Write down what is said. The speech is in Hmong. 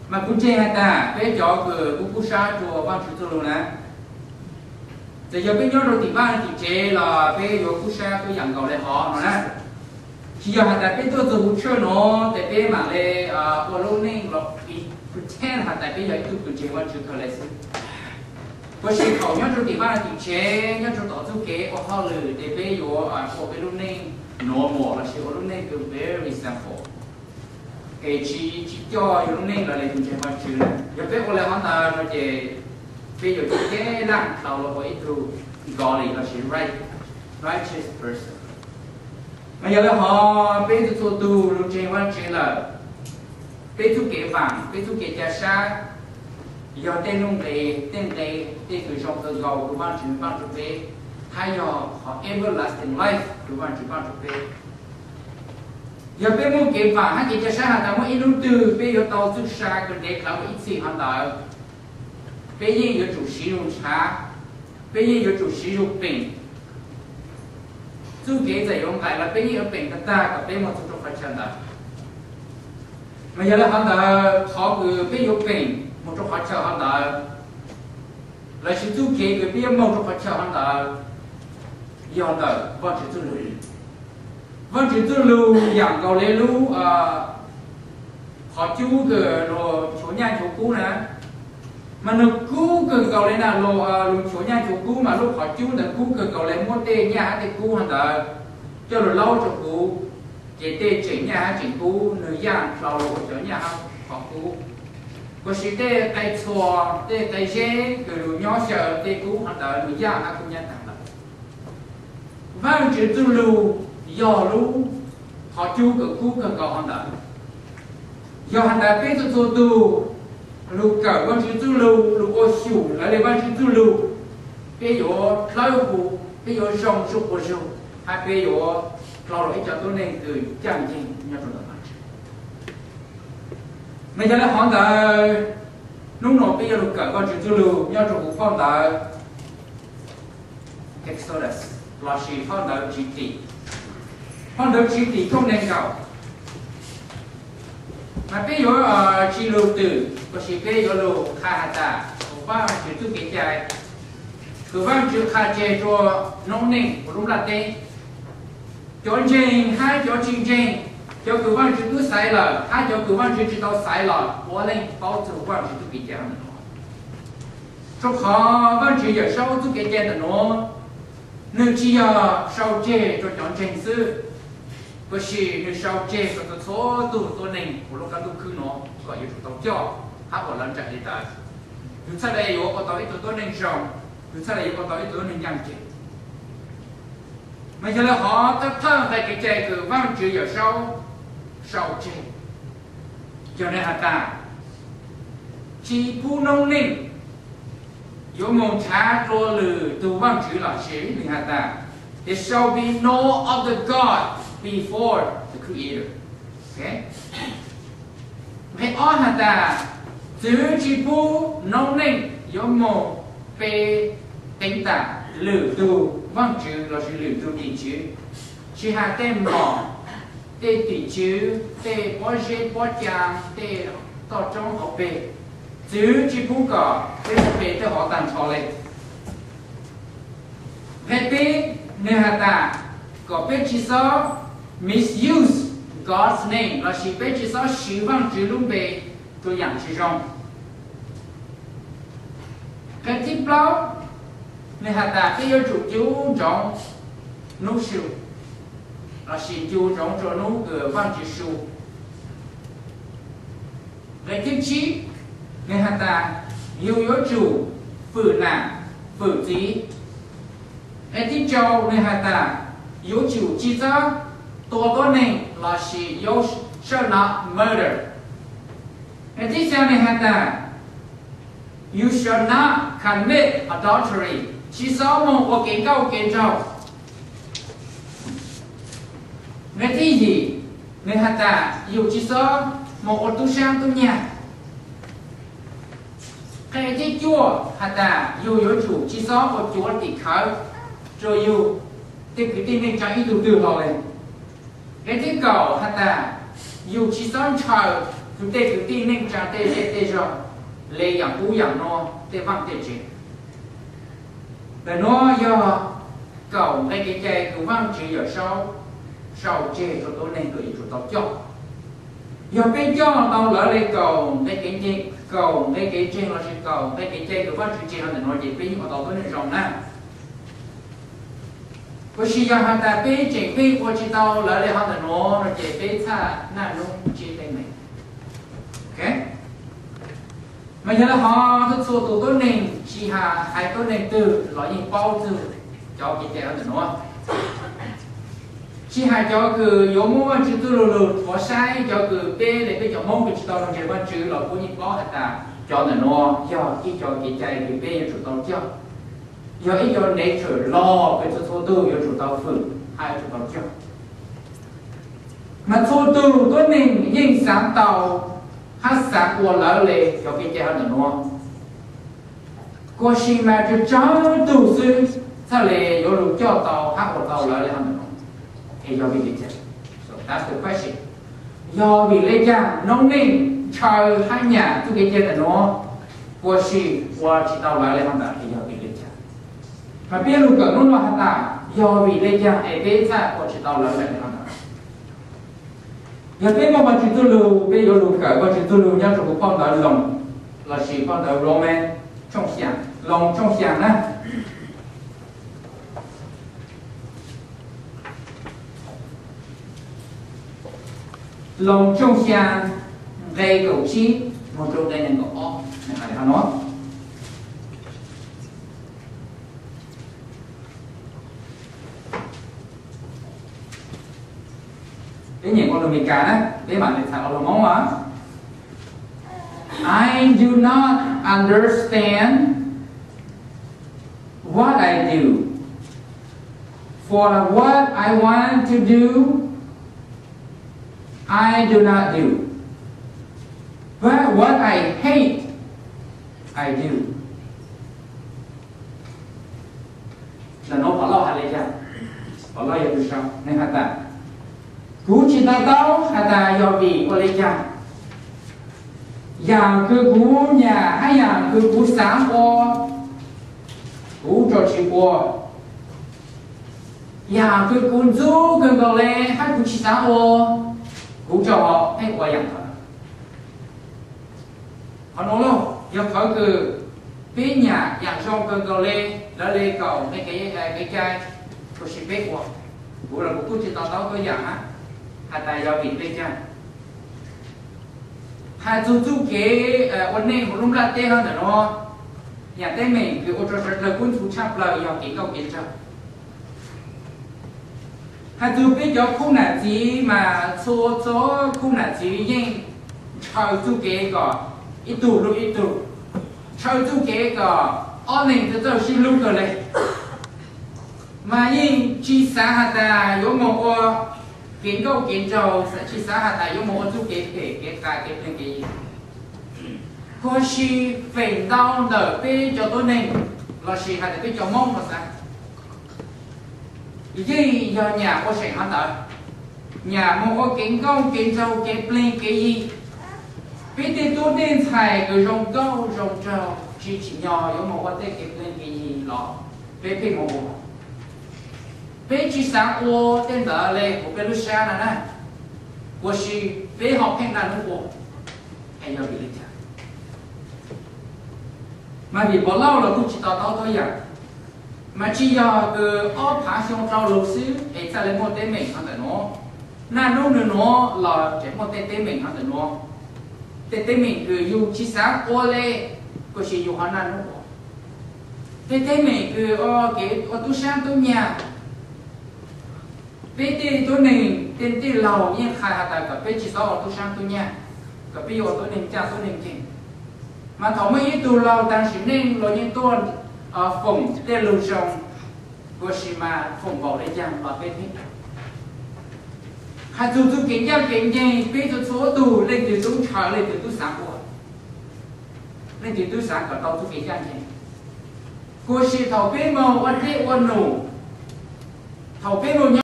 Mas kuv ntseeg has tas peb cov kws kuj kub sab rua Vaajtswv txuj lug na, txawm yog peb nyob rua tim vaaj tim tsev los peb yuav kub sab kub yaam nkaus le hov no na. Tsi yog has tas peb tuaj txug huv tshwj nuav tes peb maam le ua lub neej los pretend has tas peb yog ib tug kws ntseeg Vaajtswv kawg le xwb. Puas sim thaum nyob rua tim vaaj tim tsev, nyob rua tom txuj kev ua hauj lwm tes peb yuav ua peb lub neej normal lossis ua lub neej kws very simple, es tsi, tsi coj yug lub neej los le kws ntseeg Vaajtswv na. Yog peb ua le hov ntawd no ces peb yuav tsi teb laaj dlhau los ua ib tug godly lossis right, righteous person. Mas yog le hov peb txhua txhua tug lug ntseeg Vaajtswv lawm, peb txuj kev vaam, peb txuj kev ca sab yog tej nuj nqe, tej nqe, tej kws zoo kawg nkaus kws Vaajtswv npaaj rua peb, hab yog qhov everlasting life kws Vaajtswv npaaj rua peb. Yog peb muaj kev vaam hab kev ca sab has tas muaj ib nub twg peb yuav tau txuj sa kws ntev dlhau ib txhis hov ntawd, peb yeej yuav tsum siv zug ntshav, peb yeej yuav tsum siv zug peem. Txuj kev txawm yuav nqaim los peb yeej yuav peem tag tag kom peb moog txug rua qhov chaw ntawd. Mas yog le hov ntawd qhov kws peb yuav peem moog rua qhov chaw hov ntawd, lossis txuj kev kws peb yuav moog rua qhov chaw hov ntawd yog ntawm Vaajtswv txuj lug. Vaajtswv txuj lug yaam nkaus le lub qhov cub kws luas nchuav nyaj nchuav kub na, mas nwg kub kawg nkaus le na, luas nchuav nyaj nchuav kub mas lub qhov cub ntawd kub kawg nkaus le, muab tej nyaj hab tej kub hov ntawd coj lug laub rua huv, ces tej tseem nyaj hab tseem kub nwg yaaj dlhau rua cov nyaj hab qhov kub. Khuv si tej qe txhua, tej qe zeb kws lug nyob xyaw tej kub hov ntawd nwg yaaj hab kub nyab taag lawm. Vaajtswv txuj lug yog lub qhov cub kws kub kawg nkaus hov ntawd. Yog has tas peb txhua txhua tug lug kawm Vaajtswv txuj lug, lug ua xyum lawv le Vaajtswv txuj lug, peb yuav dlawb huv, peb yuav zoo zuj quas zug, hab peb yuav dlhau rua ib co tuab neeg kws caaj nceeg nyob rua ntawm Vaajtswv. Mas yog le hov ntawd, nub nua peb yuav lug kawm Vaajtswv txuj lug nyob rua huv phau ntawv Exodus lossis phau ntawv Tswv Tim, phau ntawv Tswv Tim kooj neeg nkaum. Mas peb yuav tsi lug twm, tab sis peb yuav lug qha has tas Vaajtswv txuj kev cai kws Vaajtswv qha tseg rua noob neej huv lub nplaj teb. Cov ntseeg hab cov tsi ntseeg, cov kws Vaajtswv tub xaiv lawm hab cov kws Vaajtswv tsi tau xaiv los puav leej paub txug Vaajtswv txuj kev cai ntawm no. Rua qhov Vaajtswv Yawm Saub txuj kev cai ntawm nuav, nwg tsi yog sau tseg rua cov ntseeg xwb, tab sis nwg sau tseg rua txhua txhua tug tuab neeg huv lub qab ntuj khwb nuav kom yuav tsum tau coj hab ua lawv nraim li ntawd. Yug txhaj le yuav ua tau ib tug tuab neeg zoo, yug txhaj le yuav ua tau ib tug tuab neeg ncaj ncees. Mas yog le hov thawj thawj nqe kev cai kws Vaajtswv Yawm Saub sau tseg, yog nwg has tas, tsi pub noob neej yuav moog nrhav dlua lwm tug vaajtswv los sis nwg has tas, there shall be no other god before the Creator. Nqe ob has tas, txwv tsi pub noob neej yuav moog pe teev tam lwm tug vaajtswv los sis lwm tug tim tswv, tsi has tej mlom, tej tim tswv, tej pob zeb pob caa, tej toj roob hauv peg, txwv tsi pub kom peb pe tej hov taag nrho le. Nqe peb, nwg has tas, kom peb tsi xob misuse God's name los sis peb tsi xob siv vaajtswv lub npe rua yaam tsi zoo. Nqe thib plaub, nwg has tas peb yuav tsum ncu ntsoov nub su los sis ncu ntsoov rua nub kws vaajtswv su. Nqe thib tsib, nwg has tas yug yuav tsum fwm nam fwm txiv. Nqe thib rau nwg has tas yuav tsum tsi xob tua tuab neeg los sis yuav tsum not murder. Nqe thib xyaa nwg has tas you shall not commit adultery, tsi xob moog ua kev nkauj kev nraug. Nqe thib yim, nwg has tas yug tsi xob moog ua tub saab tub nyag. Nqe thib cuaj has tas yug yuav tsum tsi xob ua cuav tim khawv rua yug tej kwv tij neej tsaa ib tug twg hlo le. Nqe thib kaum has tas yug tsi xob ntshaw Yus tej kwv tij neej tsa tej zej tej zog, le yaam ub yaam no, tej vaaj tej tsev. Ntawm nuav yog kaum nqe kev cai kws Vaajtswv Yawmsaub sau tseg rua tuab neeg kws yuav tsum tau coj. Yog peb coj tau lawv le kaum nqe kev, kaum nqe kev ntseeg lossis kaum nqe kev cai kws Vaajtswv tseg hov ntawm nuav ces peb yeej ua tau tuab neeg zoo na. Tab sis yog has tas peb tseem pheej ua tsi tau lawv le hov ntawm nuav no ces peb txhaj naj nub ntsib teeb meem. Mas yog le hov txhua txhua tus tuab neeg tsis has haiv tuab neeg twg los yeej paub txug cov kev cai hov ntawm nuav. Tsis has cov kws yuav muab Vaajtswv txuj lug lug rhuav saib, cov kws peb le peb cov Moob kws tsis tau lug ntseeg Vaajtswv los kuj yeej paub has tas cov ntawm nuav yog ib cov kev cai kws peb yuav tsum tau coj, yog ib cov nature law kws txhua txhua tug yuav tsum tau fwm hab yuav tsum tau coj. Mas txhua tug tuab neeg yeej xaav tau hab xaav ua lawv le cov kev cai hov ntawm nuav. Kuas sis mas tsawg tsawg tug xwb txhaj le yuav lug coj tau hab ua tau lawv le hov ntawm nuav. Es yog vim le caag? So that's the question. Yog vim le caag noob neej ntshaw hab nyam txuj kev cai ntawm nuav, kuas sis ua tsis tau lawv le hov ntawd? Es yog vim le caag? Mas peb lug kawm nub nuav has tas yog vim le caag es peb txhaj ua tsis tau lawv le hov ntawd? Yog peb muaj Vaajtswv txuj lug, peb yuav lug kawm Vaajtswv txuj lug nyob rua huv phau ntawv Loos lossis phau ntawv Loos tshooj xyaa, Loos tshooj xyaa na. Loos tshooj xyaa nqe kaum tsib moog rua nqe neeg nkaum ob, hais le hov no. Peb nyeem ua lus Amelikas na, peb mam le txhais ua lus Moob as. I do not understand what I do. For what I want to do, I do not do. But what I hate, I do. Ntawm nuav Paulus has le caag? Paulus yog tus sau, nwg has tas, kuv tsis to taub has tas yog vim ua le caag. Yaam kws kuv nyam hab yaam kws kuv xaav ua, kuv tso tsis ua. Yaam kws kuv ntxub kawg nkaus le hab kuv tsis xaav ua, kuv tso pheej ua yaam ntawd. Qhov nuav lauj, yog qhov kws peb nyam yaam zoo kawg nkaus le, lawv le kaum nqe kev cai, kuas sis peb ua. Kuv los kuv kuj tsis to taub tuab yaam hab, has tas yog vim le caag. Has txug txuj kev ua neej huv lub nplaj teb hov ntawm nuav, yaam teeb meem kws ua rua sawv dlawg kub ntxhov tshaj plawg yog kev nkauj kev nraug. Has txug peb cov khub nam txiv mas txhua txhua khub nam txiv yeej ntshaw txuj kev kom ib tug hlub ib tug, ntshaw txuj kev kom ob leeg txawj sib hlub kawg le. Mas yeej tsis xav has tas yuav moog ua kev nkauj kev nraug, tsis xav has tas yuav moog ua txuj kev phem kev qas kev pleeg kev yi. Kuas sis feem ntau ntawm peb cov tuab neeg, lossis has tas peb cov Moob no xav, yeej yog nyam ua seem hov ntawd, nyam moog ua kev nkauj kev nraug kev pleeg kev yi. Peb tej tub tej ntxhais kws zoo nkauj zoo nraug tsis tsim nyog yuav moog ua tej kev pleeg kev yi los peb pheej moog ua. Peb tsis xav ua tej ntawd le huv peb lub sab no na, kuas sis peb ho pheej naj nub ua. Yog vim le caag? Mas vim Paulus los kuj tsis to taub tuab yaam. Mas tsis yog kws ob phav xyoo rau lug xwb es txhaj le muaj teeb meem hov ntawm nuav. Naj nub nwg nuav los tseem muaj tej teeb meem hov ntawm nuav. Tej teeb meem kws yug tsis xav ua le, kuas sis yug ho naj nub ua. Tej teeb meem kws ua kev ua tub sab tub nyag. Peb tej tuab neeg tej tij laug yeej qha has tas kom peb tsis txhob ua tub sab tub nyag, kom peb yuav ua tuab neeg caj tuab neeg nceeg. Mas thaum muaj ib tug laug taag sim neej los yeej tuaj foom tej lug zoo, kuas sis mas foom npaum le caag los peb pheej has txug txuj kev ncaj kev nceeg, peb txhua txhua tug leej twg tub ntshaw leej twg tub xaav ua, leej twg tub xaav kom tau txuj kev ncaj nceeg. Kuas sis thaum peb moog ua dlej ua num, thaum peb moog nyob